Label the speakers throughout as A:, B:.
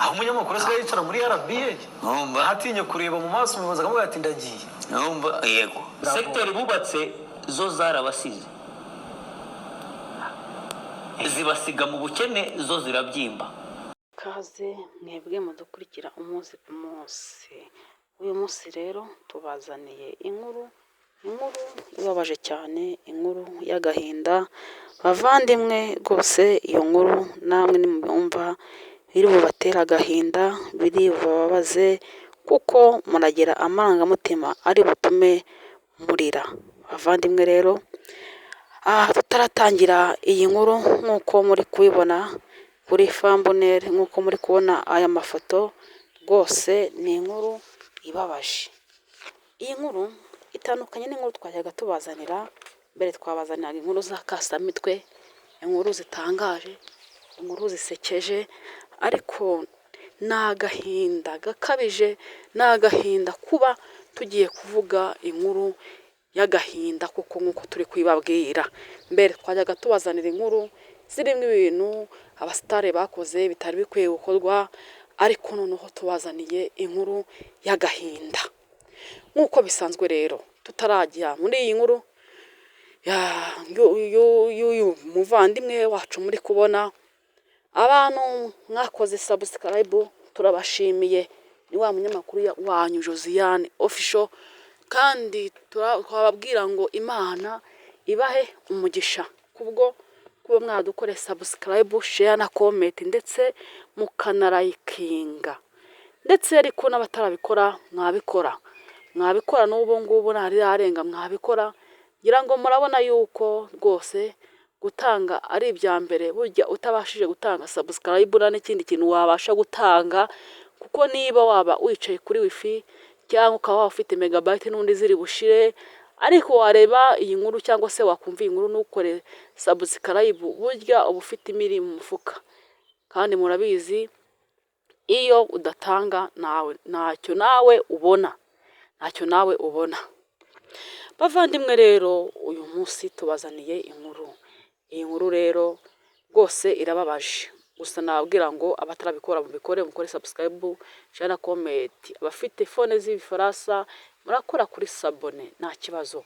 A: Aho umunyamakuru asigaye yicara muri RBA,
B: Numva.
A: atinye kureba mu maso umuyobozi, akamubwira ati: "Ndagiye."
B: Numva, yego. Segiteri bubatse zo zarabasize, zibasiga mu bukene, zo zirabyimba.
C: Ikaze mwebwe mudukurikira umunsi ku munsi. Uyu munsi rero tubazaniye inkuru, inkuru ibabaje cyane, inkuru y'agahinda. Bavandimwe, rwose iyo nkuru namwe nimuyumva biri bubatere agahinda, biri bubabaze, kuko muragira amarangamutima ari butume murira. Bavandimwe rero, aha tutaratangira iyi nkuru, nk'uko muri kubibona kuri thumbnail, nk'uko muri kubona aya mafoto, rwose ni inkuru ibabaje. Iyi nkuru itandukanye n'inkuru twajyaga tubazanira mbere. Twabazaniraga inkuru za kasamitwe, inkuru zitangaje, inkuru zisekeje, ariko ni agahinda gakabije, ni agahinda kuba tugiye kuvuga inkuru y'agahinda kuko nk'uko turi kuyibabwira. Mbere twajyaga tubazanira inkuru zirimo ibintu abasitari bakoze bitari bikwiye gukorwa, ariko noneho tubazaniye inkuru y'agahinda. Nk'uko bisanzwe rero, tutarajya muri iyi nkuru y'uyu muvandimwe wacu muri kubona, abantu mwakoze subscribe turabashimiye. Ni wa munyamakuru wanyu Josiane Official, kandi twababwira ngo Imana ibahe umugisha kubwo kuba mwadukoreye subscribe, share na comment, ndetse mukanarayikinga. Ndetse ariko n'abatarabikora mwabikora, mwabikora n'ubu ngubu ntarirarenga, mwabikora. Ngira ngo murabona yuko rwose gutanga ari ibya mbere. Burya utabashije gutanga subscribe, nta n'ikindi kintu wabasha gutanga, kuko niba waba wicaye kuri wifi cyangwa ukaba waba ufite megabyte n'ubundi ziri bushire, ariko wareba iyi nkuru cyangwa se wakumva iyi nkuru ntukore subscribe, burya uba ufite imiri mu mufuka. Kandi murabizi, iyo udatanga nawe ntacyo nawe ubona, ntacyo nawe ubona. Bavandimwe rero, uyu munsi tubazaniye inkuru. Iyi nkuru rero rwose irababaje. Gusa nababwira ngo abatarabikora mubikore, mukore subscribe, share na comment. Abafite phone z'ibifaransa murakora kuri s'abonner, nta kibazo.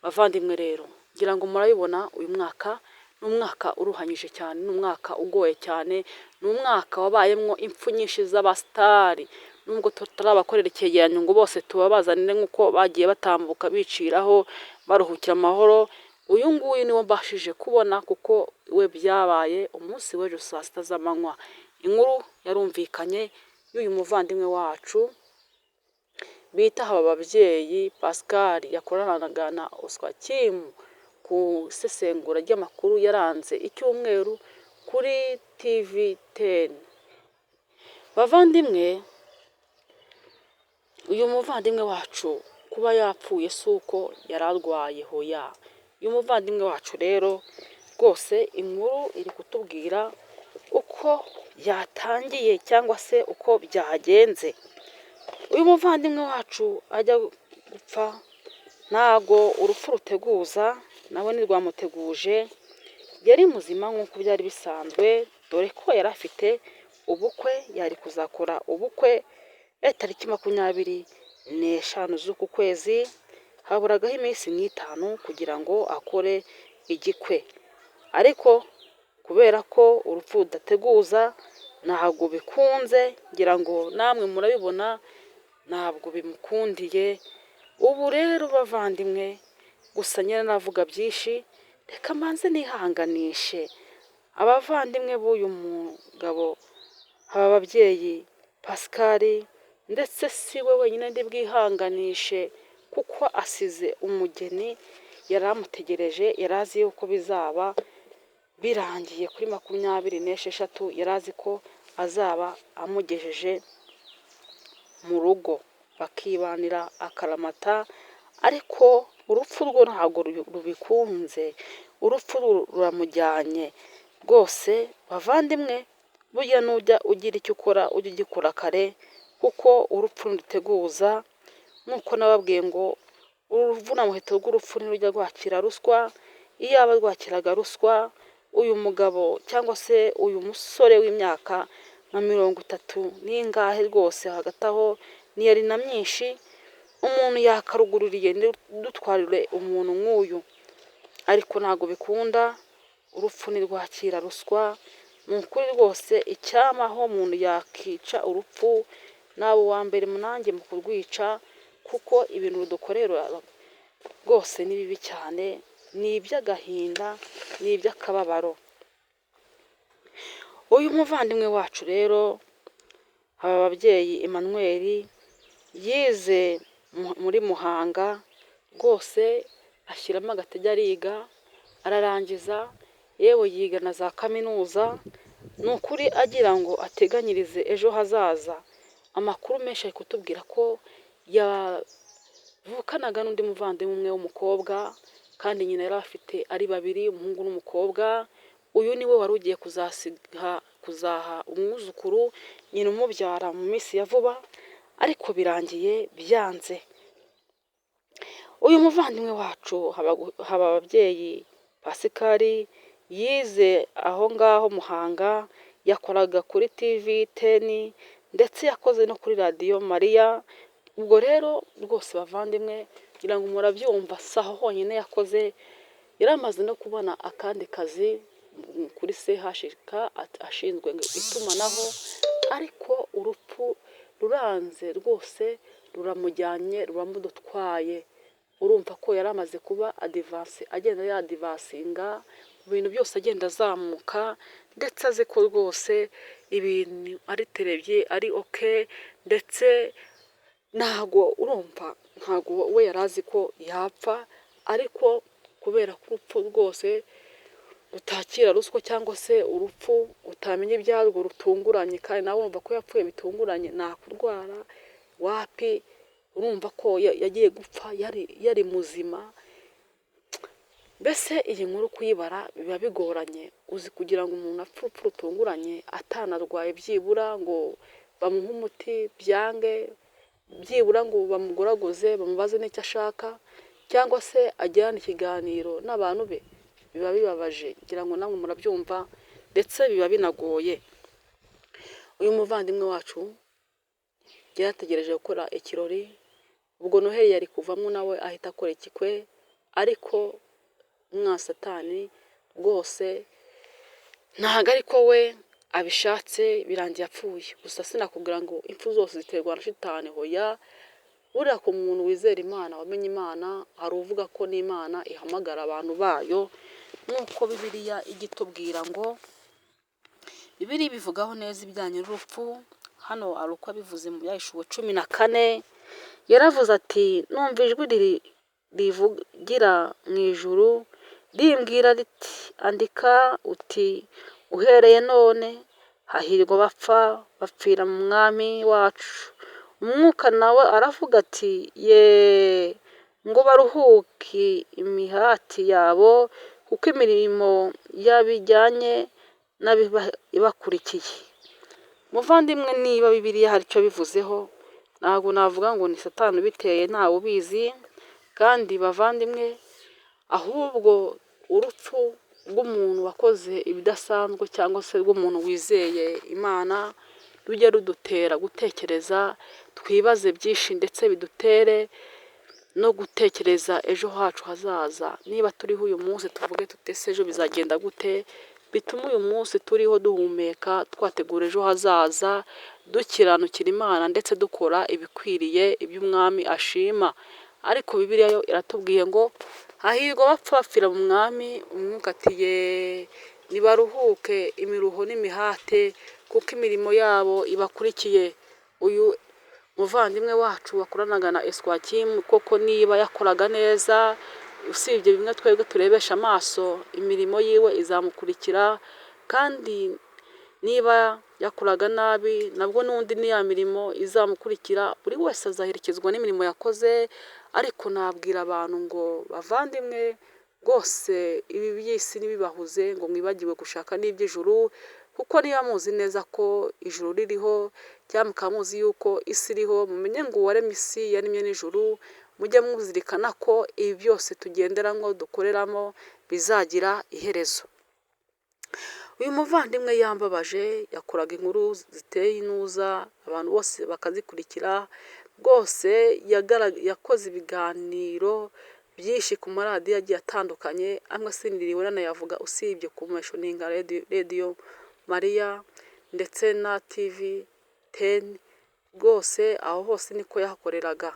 C: Bavandimwe rero, ngira ngo murabibona, uyu mwaka ni umwaka uruhanyije cyane, ni umwaka ugoye cyane, ni umwaka wabayemo impfu nyinshi z'abasitari. Nubwo tutarabakorera icyegeranyo ngo bose tubabazanire nk'uko bagiye batambuka biciraho baruhukira amahoro, uyu nguyu niwo mbashije kubona kuko we byabaye umunsi w'ejo saa 6 z'amanywa. Inkuru yarumvikanye y'uyu muvandimwe wacu bita Habababyeyi Pascal, yakoranaga na Oswakim ku isesengura ry'amakuru yaranze icyumweru kuri TV 10. Bavandimwe, uyu muvandimwe wacu kuba yapfuye si uko yari arwaye, hoya. Uyu muvandimwe wacu rero rwose inkuru iri kutubwira uko byatangiye cyangwa se uko byagenze. Uyu muvandimwe wacu ajya gupfa, ntago urupfu ruteguza, nawe ntirwamuteguje. Yari muzima nk'uko byari bisanzwe, dore ko yari afite ubukwe, yari kuzakora ubukwe tariki 25 z'uku kwezi. Haburagaho iminsi nk'itanu kugira ngo akore igikwe, ariko kubera ko urupfu rudateguza ntabwo bikunze. Ngira ngo namwe murabibona, ntabwo bimukundiye. Ubu rero bavandimwe, gusa nyine navuga byinshi, reka mbanze nihanganishe abavandimwe b'uyu mugabo Habababyeyi Pascal. Ndetse si we wenyine ndi bwihanganishe, kuko asize umugeni yari amutegereje, yari azi yuko bizaba birangiye kuri 26, yari azi ko azaba amugejeje mu rugo bakibanira akaramata. Ariko urupfu rwo ntabwo rubikunze, urupfu ruramujyanye. Rwose bavandimwe, burya nujya ugira icyo ukora ujye ugikora kare, kuko urupfu ntiruteguza. Nk'uko nababwiye ngo uruvunamuheto rw'urupfu ntirujya rwakira ruswa. Iyaba rwakiraga ruswa, uyu mugabo cyangwa se uyu musore w'imyaka nka 30 n'ingahe rwose hagati aho, ntiyari na myinshi. Umuntu yakarugururiye dutwarire umuntu nk'uyu, ariko ntabwo bikunda. Urupfu ntirwakira ruswa, ni ukuri rwose. Icyamaho umuntu yakica urupfu, naba uwa mbere nanjye mu kurwica, kuko ibintu rudukorera rwose ni bibi cyane, ni iby'agahinda, ni iby'akababaro. Uyu muvandimwe wacu rero, aba babyeyi Emmanuel yize muri Muhanga rwose, ashyiramo agatege ariga ararangiza, yewe yiga na za kaminuza. Ni ukuri agira ngo ateganyirize ejo hazaza. Amakuru menshi ari kutubwira ko yavukanaga n'undi muvandimwe umwe w'umukobwa, kandi nyina yari afite ari babiri, umuhungu n'umukobwa. Uyu niwe wari ugiye kuzaha umwuzukuru nyina umubyara mu minsi ya vuba, ariko birangiye byanze. Uyu muvandimwe wacu haba ababyeyi Pascal yize aho ngaho Muhanga, yakoraga kuri TV 10, ndetse yakoze no kuri Radiyo Mariya. Ubwo rero rwose bavandimwe, ngira ngo murabyumva, si aho honyine yakoze, yari amaze no kubona akandi kazi kuri CHK ashinzwe itumanaho, ariko urupfu ruranze rwose, ruramujyanye, ruramudutwaye. Urumva ko yari amaze kuba advance, agenda yadivansinga mu bintu byose, agenda azamuka, ndetse azi ko rwose ibintu ari terebye, ari okay, ndetse ntago urumva ntago we yari azi ko yapfa. Ariko kubera ko urupfu rwose rutakira ruswa, cyangwa se urupfu utamenya ibyarwo rutunguranye, kandi nawe urumva ko yapfuye bitunguranye, nta kurwara wapi. Urumva ko yagiye gupfa yari muzima. Mbese iyi nkuru kuyibara biba bigoranye. Uzi kugira ngo umuntu apfe urupfu rutunguranye, atanarwaye, byibura ngo bamuhe umuti byange, byibura ngo bamugoragoze, bamubaze n'icyo ashaka, cyangwa se agirane ikiganiro n'abantu be, biba bibabaje. Ngira ngo namwe murabyumva, ndetse biba binagoye. Uyu muvandimwe wacu yarategereje gukora ikirori, ubwo Noheli yari kuvamo nawe ahita akora ikikwe, ariko umwasatani rwose ntabwo ariko we abishatse, birangiye apfuye. Gusa sinakubwira ngo impfu zose ziterwa na shitani, hoya. Buriya ku muntu wizera Imana, wamenye Imana, hari uvuga ko n'Imana ihamagara abantu bayo, nk'uko Bibiliya ijya itubwira ngo Bibiliya ibivugaho neza ibijyanye n'urupfu. Hano hari uko abivuze mu Byahishuwe 14, yaravuze ati: "Numva ijwi rivugira mu ijuru rimbwira riti: 'Andika uti: Uhereye none hahirwa abapfa bapfira mu Mwami wacu.' Umwuka nawe aravuga ati: 'Ye, ngo baruhuke imihati yabo, kuko imirimo yabijyanye ibakurikiye.'" Muvandimwe, niba Bibiliya hari icyo bivuzeho, ntabwo navuga ngo ni satani ubiteye, ntawe ubizi. Kandi bavandimwe, ahubwo urupfu rw'umuntu wakoze ibidasanzwe, cyangwa se rw'umuntu wizeye Imana, rujya rudutera gutekereza, twibaze byinshi, ndetse bidutere no gutekereza ejo hacu hazaza. Niba turiho uyu munsi, tuvuge tuti: "Ese ejo bizagenda gute?" Bituma uyu munsi turiho duhumeka twategura ejo hazaza, dukiranukira Imana, ndetse dukora ibikwiriye iby'Umwami ashima. Ariko Bibiliya yo iratubwiye ngo hahirwa abapfa bapfira mu Mwami. Umwuka ati: "Ye, nibaruhuke imiruho n'imihate, kuko imirimo yabo ibakurikiye." Uyu muvandimwe wacu wakoranaga na Eswakimu, koko niba yakoraga neza, usibye bimwe twebwe turebesha amaso, imirimo yiwe izamukurikira. Kandi niba yakoraga nabi, nabwo n'undi ni ya mirimo izamukurikira. Buri wese azaherekezwa n'imirimo yakoze. Ariko nabwira abantu ngo: bavandimwe, rwose ibi by'isi ntibibahuze ngo mwibagiwe gushaka n'iby'ijuru, kuko niba muzi neza ko ijuru ririho, cyangwa mukaba muzi yuko isi iriho, mumenye ngo uwaremye isi yaremye n'ijuru. Mujye muzirikana ko ibi byose tugenderamo, dukoreramo, bizagira iherezo. Uyu muvandimwe yambabaje, yakoraga inkuru ziteye inuza, abantu bose bakazikurikira, rwose yakoze ibiganiro byinshi ku maradiyo agiye atandukanye, amwe siniriwe nanayavuga usibye kumentioninga Radiyo Mariya ndetse na TV 10, rwose aho hose niko yahakoreraga.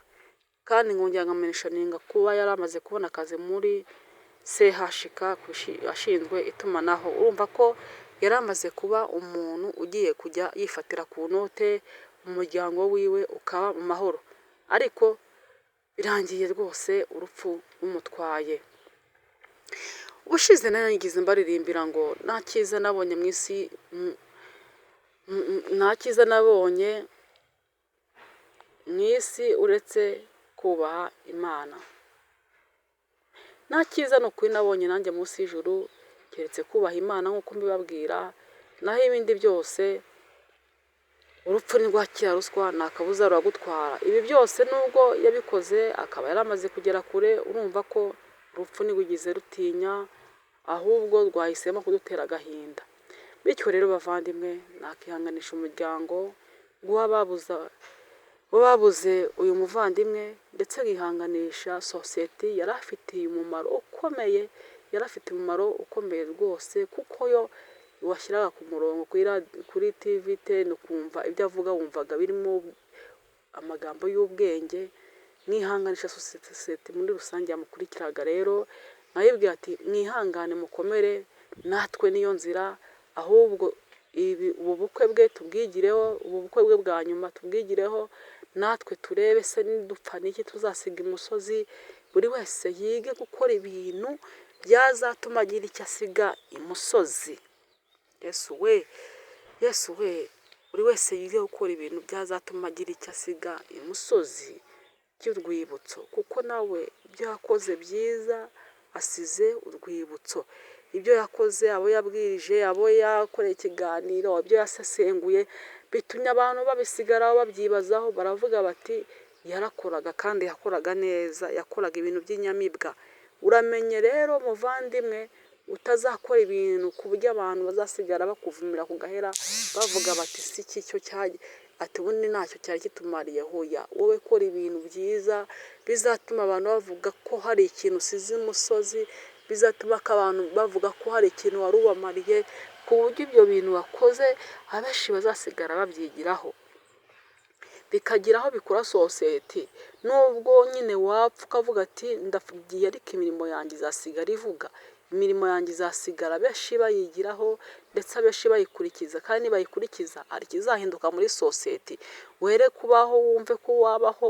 C: Kandi nkongera nkamentioninga kuba yari amaze kubona akazi muri CHK ashinzwe itumanaho. Urumva ko yari amaze kuba umuntu ugiye kujya yifatira ku note, umuryango wiwe ukaba mu mahoro. Ariko birangiye rwose urupfu rumutwaye. Ubushize nari mbaririmbira ngo nta cyiza nabonye mu isi, nta cyiza nabonye mu isi uretse kubaha Imana. Nta cyiza ni ukuri nabonye nanjye munsi y'ijuru keretse kubaha Imana nk'uko mbibabwira, naho ibindi byose urupfu ntirwakira ruswa, nta kabuza ruragutwara. Ibi byose nubwo yabikoze akaba yaramaze kugera kure, urumva ko urupfu ntirwigeze rutinya, ahubwo rwahisemo kudutera agahinda. Bityo rero bavandimwe, nakihanganisha umuryango w'ababuze uyu muvandimwe, ndetse nkihanganisha sosiyete yari afitiye umumaro ukomeye, yari afite umumaro ukomeye rwose, kuko yo washyiraga ku murongo kuri TV 10 ukumva ibyo avuga, wumvaga birimo amagambo y'ubwenge. Mwihanganisha sosiyete muri rusange yamukurikiraga rero, nkayibwira ati mwihangane mukomere, natwe niyo nzira, ahubwo ubu bukwe bwe tubwigireho, ubu bukwe bwe bwa nyuma tubwigireho, natwe turebe se nidupfa n'iki tuzasiga imusozi, buri wese yige gukora ibintu byazatuma agira icyo asiga imusozi. Yesu we, Yesu we, buri wese yige gukora ibintu byazatuma agira icyo asiga imusozi cy'urwibutso, kuko nawe ibyo yakoze byiza asize urwibutso. Ibyo yakoze, abo yabwirije, abo yakoreye ikiganiro, ibyo yasesenguye, bitumye abantu babisigaraho babyibazaho, baravuga bati yarakoraga kandi yakoraga neza, yakoraga ibintu by'inyamibwa. Uramenye rero muvandimwe, utazakora ibintu ku buryo abantu bazasigara bakuvumira ku gahera, bavuga bati si iki cyo cyari, ati ubundi ntacyo cyari kitumariye. Hoya, wowe kora ibintu byiza bizatuma abantu bavuga ko hari ikintu usize imusozi, bizatuma ko abantu bavuga ko hari ikintu wari ubamariye, ku buryo ibyo bintu wakoze abenshi bazasigara babyigiraho, bikagira aho bikura sosiyete. Nubwo nyine wapfa ukavuga ati ndagiye, ariko imirimo yanjye izasigara ivuga, imirimo yanjye izasigara benshi bayigiraho, ndetse abenshi bayikurikiza, kandi nibayikurikiza hari ikizahinduka muri sosiyete. Were kubaho wumve ko wabaho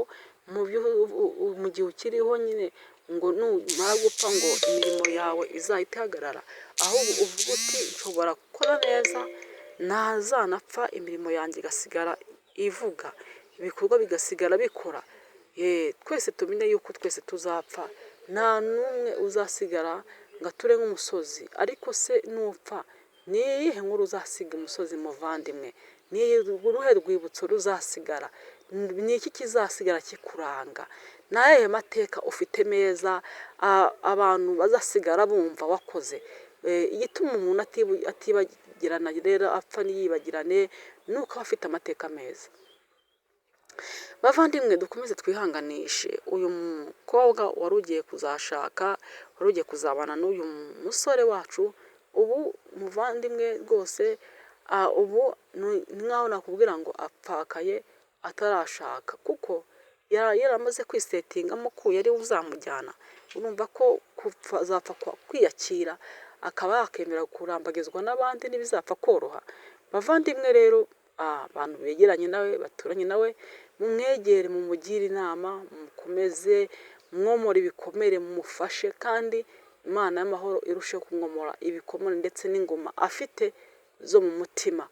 C: mu gihe ukiriho nyine, ngo numara gupfa ngo imirimo yawe izahite ihagarara, ahubwo uvuge uti nshobora gukora neza nazanapfa imirimo yanjye igasigara ivuga, ibikorwa bigasigara bikora. Twese tumenye yuko twese tuzapfa, nta n'umwe uzasigara ngo ature nk'umusozi. Ariko se nupfa ni iyihe nkuru uzasiga imusozi muvandimwe? Ni uruhe rwibutso ruzasigara? Ni iki kizasigara kikuranga? Ni ayahe mateka ufite meza abantu bazasigara bumva wakoze? Igituma umuntu atibagirana rero apfa ntiyibagirane, ni uko aba afite amateka meza. Bavandimwe, dukomeze twihanganishe uyu mukobwa wari ugiye kuzashaka, wari ugiye kuzabana n'uyu musore wacu. Ubu muvandimwe rwose, ubu ni nkaho nakubwira ngo apfakaye atarashaka, kuko yaramaze kwisettingamo ko yari uzamujyana. Urumva ko kuzapfa kwiyakira akaba yakemera kurambagizwa n'abandi ntibizapfa koroha. Bavandimwe rero, abantu begeranye nawe, baturanye nawe, mumwegere, mumugire inama, mukomeze mwomore ibikomere, mumufashe, kandi Imana y'amahoro irusheho kumwomora ibikomere ndetse n'ingoma afite zo mu mutima,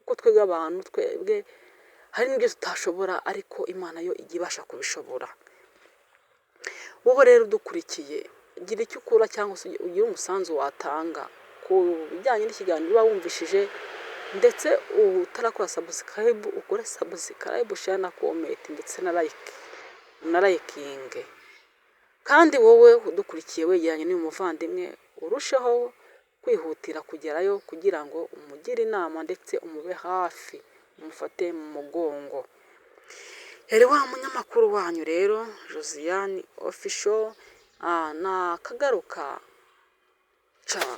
C: kuko twebwe abantu twebwe hari n'ibyo tutashobora, ariko Imana yo ijya ibasha kubishobora. Wowe rero udukurikiye, gira icyo ukora cyangwa se ugire umusanzu watanga ku bijyanye n'ikiganiro uba wumvishije, ndetse utarakora subscribe ukore subscribe, share na comment ndetse na like na liking. Kandi wowe udukurikiye wegeranye n'uyu muvandimwe, urusheho kwihutira kugerayo kugira ngo umugire inama ndetse umube hafi, umufate mu mugongo. Yari wa munyamakuru wanyu rero Josiane Official, nakagaruka, ciao.